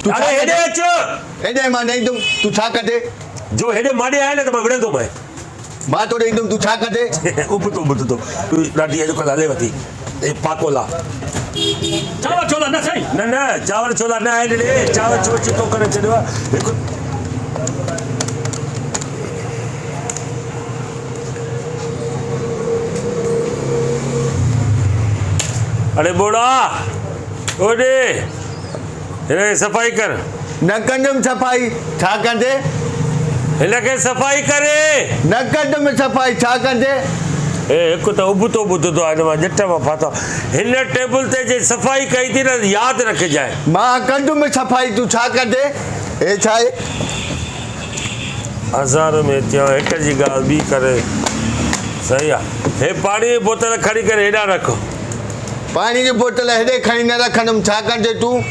تون ڇا اڙي هيڏي ڪندين؟ اچ. هيڏي مان نه ايندم، تون ڇا ڪندين؟ جو هيڏي ماڏي آئين نه ته مان وڙهندومانء. مان توڏي ايندم، تون ڇا ڪندين؟ ابتو ٻڌندو. ڏاڍي اڄڪلهه هليو ٿي. هي پاڪولا. چانور ڇولا نه سائين. نه نه چانور ڇولا نه آهن ڙي. چانور ڇو چٽو ڪري ڇڏيو آهي. هڪ. اڙي ٻوڙا. اوڏي. هن کي صفائي ڪر. نه ڪندم صفائي، ڇا ڪندين؟ هن کي صفائي ڪر. نه ڪندم صفائي، ڇا ڪندين؟ هي هڪ ته ابتو ٻڌندو آهي، هن مان ڄٽ مان ڦاٿو آهي. هن ٽيبل تي جي صفائي ڪئي ٿي نه ياد رکجانء. مان ڪندم صفائي، تون ڇا ڪندين؟ هي ڇا آهي؟ هزار ۾ ٿيان، هڪ جي ڳالهه ٻي ڪري. صحيح آهي. هي پاڻي جي بوتل کڻي ڪري هيڏانهن رک. پاڻي جي بوتل هيڏي کڻي نه رکندم، ڇا ڪندين تون؟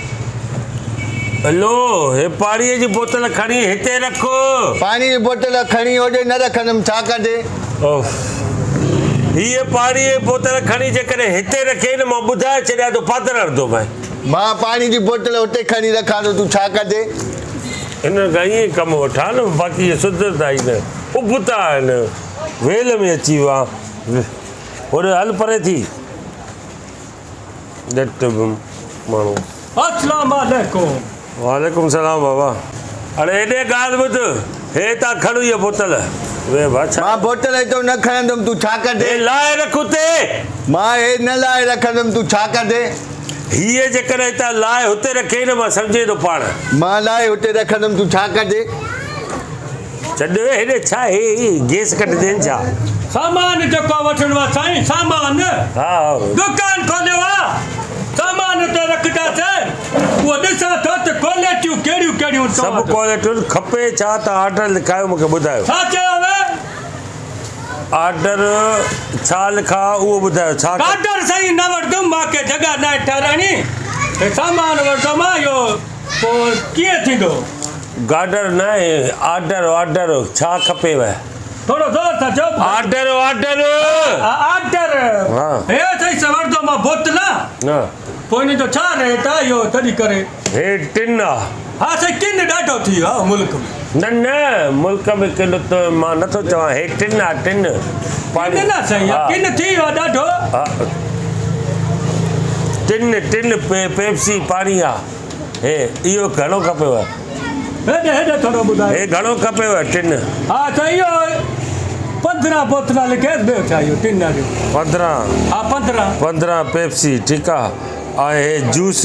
الو، هي پاڻيء جي بوتل کڻي هتي رک. پاڻي جي بوتل کڻي هوڏي نه رکندم، ڇا ڪندين؟ اوف! هيء پاڻيء جي بوتل کڻي جيڪڏهن هتي رکيئي نه، مان ٻڌائي ڇڏيان ٿو پادر هڻندومانء. مان پاڻي جي بوتل هتي کڻي رکان ٿو، تون ڇا ڪندين؟ هنن کان ائين ڪم وٺان نه، باقي اهي سڌرندا ئي نه، ابتا آهن. ويل ۾ اچي ويو آهيان. هوڏي هل پري ٿي. ڄٽ به ماڻهو. اسلام عليڪم. وعليڪم سلام بابا. اڙي هيڏي ڳالهه ٻڌ. هي هتان کڻ هيء بوتل. وي ڀاء ڇا. مان بوتل هتو نه کڻندم تون ڇا ڪندين. هي لاهي رک اتي. مان هي نه لاهي رکندم تون ڇا ڪندين. هيء جيڪڏهن هتان لاهي هتي رکيئي نه مان سمجهين ٿو پاڻ. مان لاهي هتي رکندم تون ڇا ڪندين. ڇڏ هيڏي ڇا هي گيس ڪڍجين ڇا. سامان جيڪو وٺڻو آ سائين سامان ها ها دڪان کوليو آ سامان اتي رکنداسين اهو ڏسان ٿو ته ڪوالٽيون ڪهڙيون ڪهڙيون تو سڀ وٽ. ڪوالٽيون کپي ڇا ته آرڊر لکايو مونکي ٻڌايو. ڇا چيو وي؟ آرڊر ڇا لکان اهو ٻڌايو ڇا کپي. آرڊر سائين نه وٺندم مانکي جڳهه ناهي ٺهرائڻي هي سامان وٺندم اهو پوء ڪيئن ٿيندو. گاڊر نه آرڊر آرڊر ڇا کپيو. ٿورو زور سان چئو. Order order. ها آرڊر. ها. هي سائين سوردو مان بوتل آ. ها. پوء ان جو ڇا ريٽ آ اهو تڏي ڪري. هي ٽن آ. ها سائين ڪن ڏاڍو ٿي ويو آ ملڪ ۾. نه نه ملڪ ۾ ڪن ته مان نٿو چوان هي ٽن آ ٽن. ٽن آ سائين ڪن ٿي ويو آ ڏاڍو. ها ٽن ٽن پيپسي پاڻي آ. هي اهو گهڻو کپيو؟ هيڏي هيڏي ٿورو ٻڌايو. هي گهڻو کپيو ٽن؟ ها سائين اهو 15 بوتلا لکيس ٻيو ڇا اهو ٽن جو. 15؟ ها 15. 15 پيپسي ٺيڪ آ ۽ هي جوس؟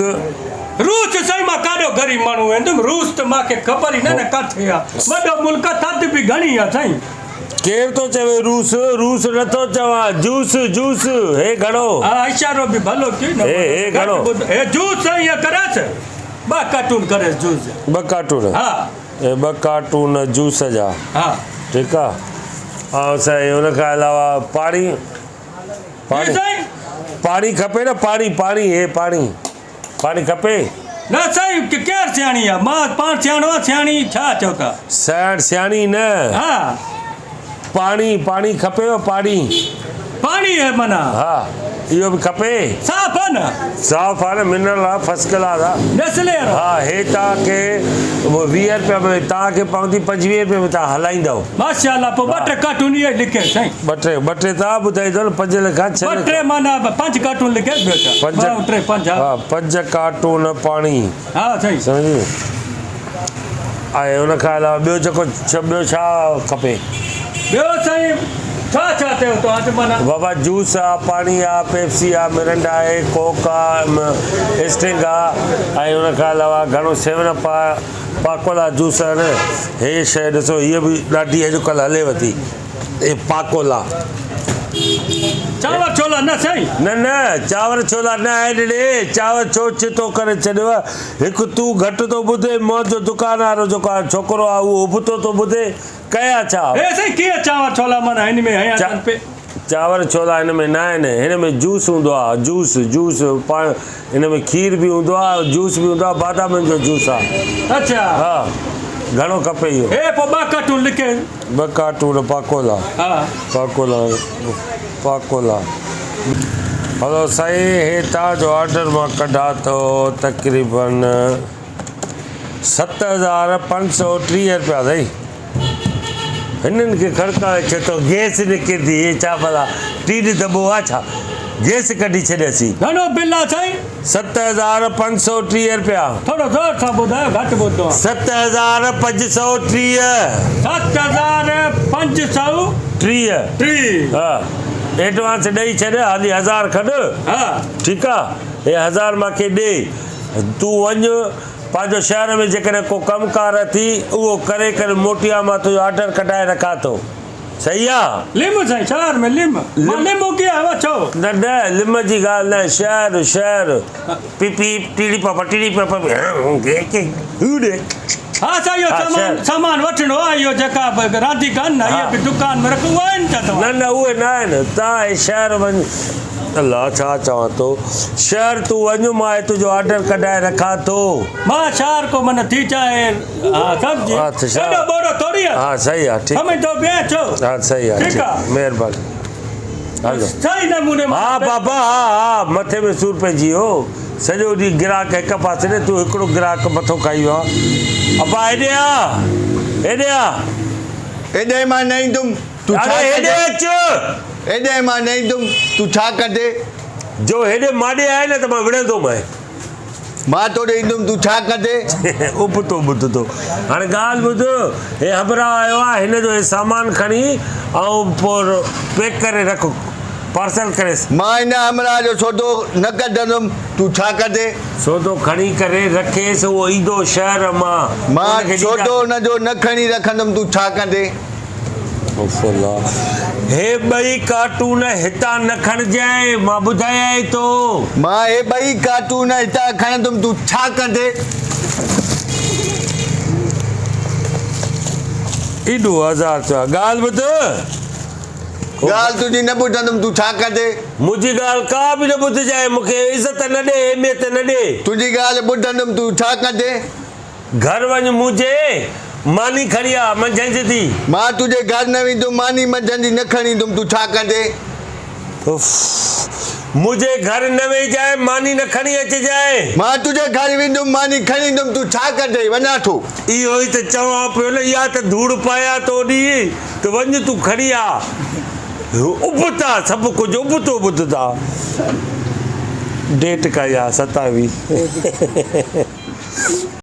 روس سائين مان ڪاڏو غريب ماڻهو ويندم روس ته مان کي خبر ئي نه نه ڪاٿي آ وڏو ملڪ آ ٿڌ به گهڻي آ سائين. ڪير ٿو چوي روس روس نه ٿو چوان جوس جوس هي گهڻو. ها اشارو به ڀلو ٿي نه هي هي گهڻو. هي جوس سائين هي ڪريس ٻه ڪارٽون ڪريس جوس جا. ٻه ڪارٽون ها. هي ٻه ڪارٽون جوس جا. ها. ٺيڪ آ ۽ سائين ان کان علاوه پاڻي پاڻي پاڻي کپي نه پاڻي پاڻي هي پاڻي. پاڻي کپي؟ نه سائين ڪير سياڻي آ مان پاڻ سياڻو آ سياڻي ڇا چئو ٿا. سياڻ سياڻي نه. ها. پاڻي پاڻي کپيو پاڻي. پاڻي هي معنيٰ. ها اهو به کپي. صاف آ نه. صاف آ نه منرل آ فرسٽ ڪلاس آ. نيسلي وارو. ها هي توهان کي 20 رپيا ۾ توهان کي پوندي 25 رپيا ۾ توهان هلائيندؤ. ماشاءالله پوء ٻه ٽي ڪارٽون اهي لکي سائين. ٻه ٽي ٻه ٽي توهان ٻڌائيندؤ نه پنج لکان ڇهه ٻه ٽي معنيٰ پنج ڪارٽون لکي ٻيو ڇا پنج ٻه ٽي پنج ها ها پنج ڪارٽون پاڻي ها سائين سمجهي ۽ ان کان علاوه ٻيو جيڪو ٻيو ڇا کپي. ٻيو سائين ڇا ڇا چيو توهان ته معنيٰ. بابا جوس آ پاڻي آ پيپسي آ مرنڊا آهي ڪوڪ آ اسٽنگ آ ۽ ان کان علاوه گهڻو سيون اپ آ پاڪولا جوس آهن هي شيء ڏسو هيء به ڏاڍي اڄڪلهه هليو ٿي هي پاڪولا. چانور ڇولا نه سائين. نه نه چانور ڇولا نه آهن ڙي چانور ڇو ڇتو ڪري ڇڏيو هڪ تون گهٽ ٿو ٻڌين منهنجو دڪان وارو جيڪو ڇوڪرو آ اهو ابتو ٿو ٻڌي ڪيا ڇا. هي سائين ڪيئن چانور ڇولا معنيٰ هن ۾ هنيا اٿن پي. چانور ڇولا هن ۾ نه آهن هن ۾ جوس هوندو آ جوس جوس پاڻ هن ۾ کير به هوندو آ جوس به هوندو آ بادامن جو جوس آ. اڇا. ها گهڻو کپي اهو. هي پوء ٻه ڪارٽون لکي. ٻه ڪارٽون پاڪولا. ها. پاڪولا پاڪولا. هلو سائين هي تان جو آرڊر مان ڪڍان ٿو تقريبن. 7530 رپيا سائين. هنن کي کڙڪائي ڇڏ ٿو گئس نڪري ٿي هي ڇا ڀلا ٽين دٻو آ ڇا گئس ڪڍي ڇڏيسين. گهڻو بل آ سائين؟ 7530 رپيا. ٿورو زور سان ٻڌايو گهٽ ٻڌو آ. 7530. 7500 30. 30. ها ايڊوانس ڏئي ڇڏ هالي هزار کڏ. ها. ٺيڪ آ هي هزار مانکي ڏي تون وڃ پنهنجو شهر ۾ جيڪڏهن ڪو ڪم ڪار اٿي اهو ڪري ڪري موٽي آ مان تنهنجو آرڊر ڪڍائي رکان ٿو صحيح آ. لم سائين شهر ۾ لم مان لم اگي آيو ڇو. نه نه لم جي ڳالهه نه شهر شهر پي پي ٽيڙي پاپا ٽيڙي پاپا ها سائين اهو سامان سامان وٺڻو آ اهو جيڪا رانديڪا آهن نه اهي به دڪان ۾ رکون اهي آهن ڇا توهان. نه نه اهي نه آهن تان هي شهر وڃ الله ڇا چوان ٿو شهر تون وڃ مان هي تنهنجو آرڊر ڪڍائي رکان ٿو. مان شهر ڪو من ٿي چاهي ها سمجهي ايڏو ٻوڙو ٿوري آ ها صحيح آ ٺيڪ سمجهندو به آهيان ڇو ها صحيح آ ٺيڪ آ مهرباني هلو صحيح نموني ها بابا ها ها مٿي ۾ سور پئجي ويو سڄو ڏينهن گراهڪ هڪ پاسي ڏي تون هڪڙو گراهڪ مٿو کائي ويو آن ابا هيڏي آ هيڏي آ. هيڏي مان نه ايندم تون ڇا اڙي هيڏي ڪندين. اچ. هيڏي مان نه ايندم تون ڇا ڪندين. جو هيڏي ماڏي آئي نه ته مان وڙهندومانء. مان توڏي ايندم تون ڇا ڪندين. ابتو ٻڌ ٿو. هاڻي ڳالهه ٻڌ هي همراهه آيو آ هن جو هي سامان کڻي ۽ پوء پيڪ ڪري رک. پارسل ڪريس. مان هن همراهه جو سودو نه ڪڍندم، تون ڇا ڪندين؟ سودو کڻي ڪري رکيس، اهو ايندو شهر مان، ان مان کي ڏينداسين. سودو ان جو نه کڻي رکندم، تون ڇا ڪندين؟ اف الله! هي ٻئي ڪارٽون هتان نه کڻجانء، مان ٻڌايانء ٿو. مان هي ٻئي ڪارٽون هتان کڻندم، تون ڇا ڪندين؟ ايڏو آزار ٿيو آهي. ڳالهه ٻڌ! ڳالهه تنهنجي نه ٻڌندم تون ڇا ڪندين؟ منهنجي ڳالهه ڪا به نه ٻڌجانء، مون کي عزت نه ڏي، اهميت نه ڏي. تنهنجي ڳالهه ٻڌندم تون ڇا ڪندين؟ گهر وڃ منهنجي، ماني کڻي آ منجهند جي. مان تنهنجي گهر نه ويندم، ماني منجهند جي نه کڻي ايندم تون ڇا ڪندين؟ اف! منهنجي گهر نه ويهجانء، ماني نه کڻي اچجانء. مان تنهنجي گهر ويندم، ماني کڻي ايندم، تون ڇا ڪندين؟ وڃان ٿو. اهو ئي ته چوان پيو نه، اها ته ڌوڙ پايان تو ڏينهن ته وڃ تون کڻي آ. ابتا سڀ ڪجهه ابتو ٻڌندا. ڊيٽ ڪائي آ 27.